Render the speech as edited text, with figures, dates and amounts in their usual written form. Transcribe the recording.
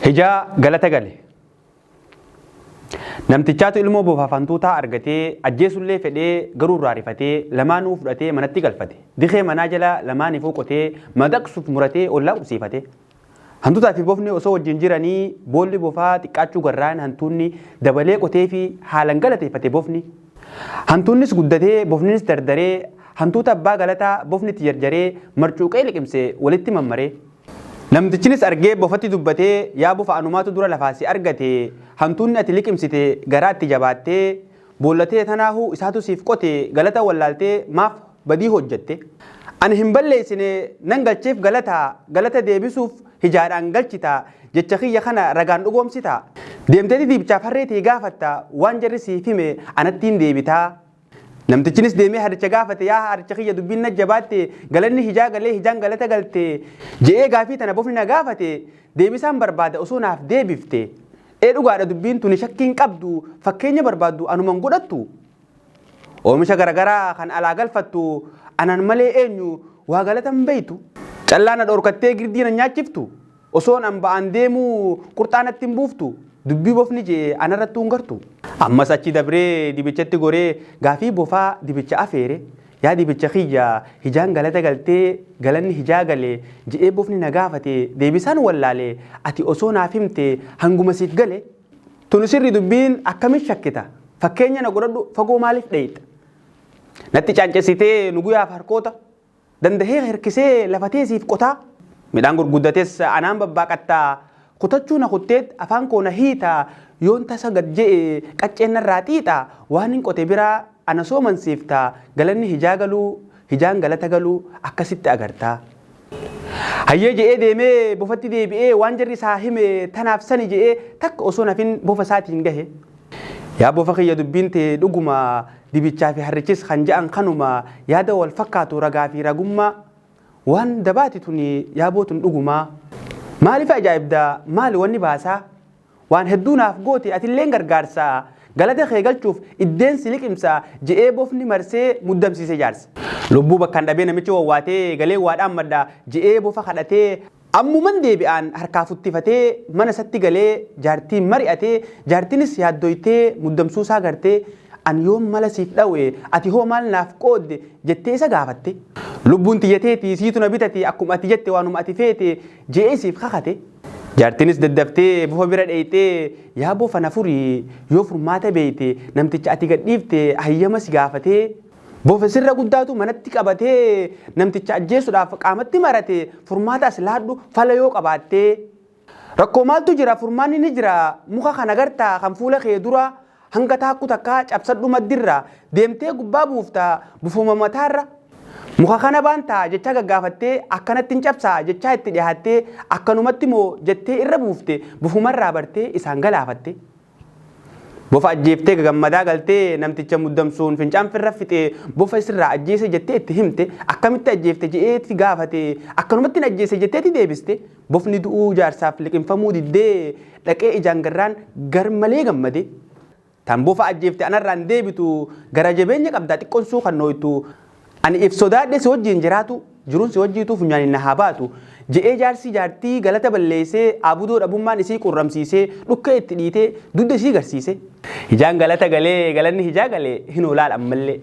Hijaa galata gale. Namtichaatu ilmoo bofaaf hantuutaa argatee ajjeesullee fedhee garuu irraa rifatee lamaanuu fudhatee manatti galfate. Dikee manaa jala lamaanifuu qotee madaqsuuf muratee ollaa qubsiifate. Hantuutaa fi bofni osoo wajjin jiranii boolli bofaa xiqqaachuu garraan hantuunni dabalee qoteefii haalan galateeffate bofni. Hantuunnis guddatee bofninis dardaree hantuuta abbaa galataa bofni itti jarjaree marcuuqee liqimse walitti mammaree. Namtichinis argee bofatti dubbatee yaa bofa anumaatu dura lafaa si argate hantuunni ati liqimsite garaa itti jabaattee boollatee tanaahuu isaatu siif qote galata wallaaltee maaf badii hojjatte. Ani hin balleessine nan galcheef galata galata deebisuuf hijaadhaan galchita jecha kiyya kana ragaan dhugoomsita. Deemteeti diibchaaf harree tee gaafatta waan jarri siif hime anattiin deebitaa. Namtichinis deemee harricha gaafate yaa harricha kiyya dubbiin na jabaatte galanni hijaa galee hijaan galata galte je'ee gaafii tana bofni na gaafate deebisaan barbaada osoo naaf deebifte. Ee dhugaadha dubbiin tuni shakkiin qabdu fakkeenya barbaaddu anuman godhattu. Oomisha garagaraa kan alaa galfattu anan malee eenyu waa galata hin beeytu. Callaa na dhoorkattee girdii na nyaachiftu. Osoon an ba'aan deemuu qurxaa natti hin buuftu. Dubbii bofni je'e anarrattuu hin gartu. Ammas achi dabree dibichatti goree gaafii bofaa dibicha afeere. Yaa dibicha kiyya hijaan galata galtee galanni hijaa gale je'ee bofni na gaafate deebisaan wallaale ati osoo naaf himte hanguma siif gale. Tuni sirri dubbiin akkamin shakkita fakkeenya na godhadhu fagoo maaliif dheeyxa. Natti caancessitee nuguyaaf harkoota Dandahee hirkisee lafatee siif qotaa. Midhaan gurguddates anaan babbaaqatta. Kutachuu na kutteet afaan koo na hiita. Yoon tasa gad je'e qacceen narraa xiixa. Waanin qote biraa ana soomansiifta. Galanni hijaa galuu hijaan galata galuu akkasitti agarta. Hayyee je'ee deemee bofatti deebi'ee waan jarri isaa hime tanaaf sani je'ee takka osoo nafin bofa isaatiin gahe. Yaa bofa kiyya dubbiin tee dhuguma dibichaa fi harrichis kan ja'an kanuma yaada wal fakkaatu ragaa fi ragummaa waan dabaati tuni yaaboo tun dhugumaa. Maaliif ajaa'ibda maali wanni baasaa waan hedduu naaf goote atilleen gargaarsa galata kee galchuuf iddeen si liqimsa je'ee bofni marsee muddamsiise jaarsa. Lubbuu bakkaan dhabee namichi wawwaatee galee waa dhaammadha je'ee bofa kadhatee Ammuman deebi'aan harkaa futtifatee mana isatti galee jaartiin mari'ate, jaartinis yaaddoytee muddamsuu isaa gartee an yoom mala siif dhawe ati hoo maal naaf qoodde jettee isa gaafatte. Lubbuun tiyya teeti siitu na bitati akkuma ati jette waanuma ati feete je'ee isiif kakate. Jaartinis daddaftee bofa bira dheeyxee yaa bofa na furi yoo furmaata beeyte namticha ati gad dhiifte hayyama si gaafatee Bofa sirra guddaatu manatti qabatee namticha ajjeesuudhaaf qaamatti marate furmaata as laadhu fala yoo qabaattee. Rakkoo maaltu jira furmaanni ni jira muka kana gartaa kan fuula kee dura hanga taakku takkaa cabsadhu maddirra deemtee gubbaa buufta bufuma mataarra. Muka kana baantaa jechaa gaggaafattee akkanatti hin cabsaa jechaa itti dhihaattee akkanumatti moo jettee irra buufte bufumarraa bartee isaan galaafatte. Bofa ajjeeftee gagammadaa galtee namticha muddamsuun fincaan firra fixe bofa isirraa ajjeese jettee itti himte akkamitti ajjeefte je'eeti gaafate akkanumatti hin ajjeese jetteeti deebiste bofni du'uu jaarsaaf liqimfamuu diddee dhaqee ijaan garraan gar malee gammade. Tan bofa ajjeefte anarraan deebitu gara jabeenya qabdaa xiqqoon suu kan nooytu Ani if sodaadhe si wajjiin jiraatu jiruun si wajjiituu funyaaniin na haa baatu je'ee jaarsi jaartii galata balleessee aabudoo dhabummaan isii qurramsiisee dhukkee itti dhiitee dugda isii garsiise. Hijaan galata galee galanni hijaa gale hinoo laal ammallee.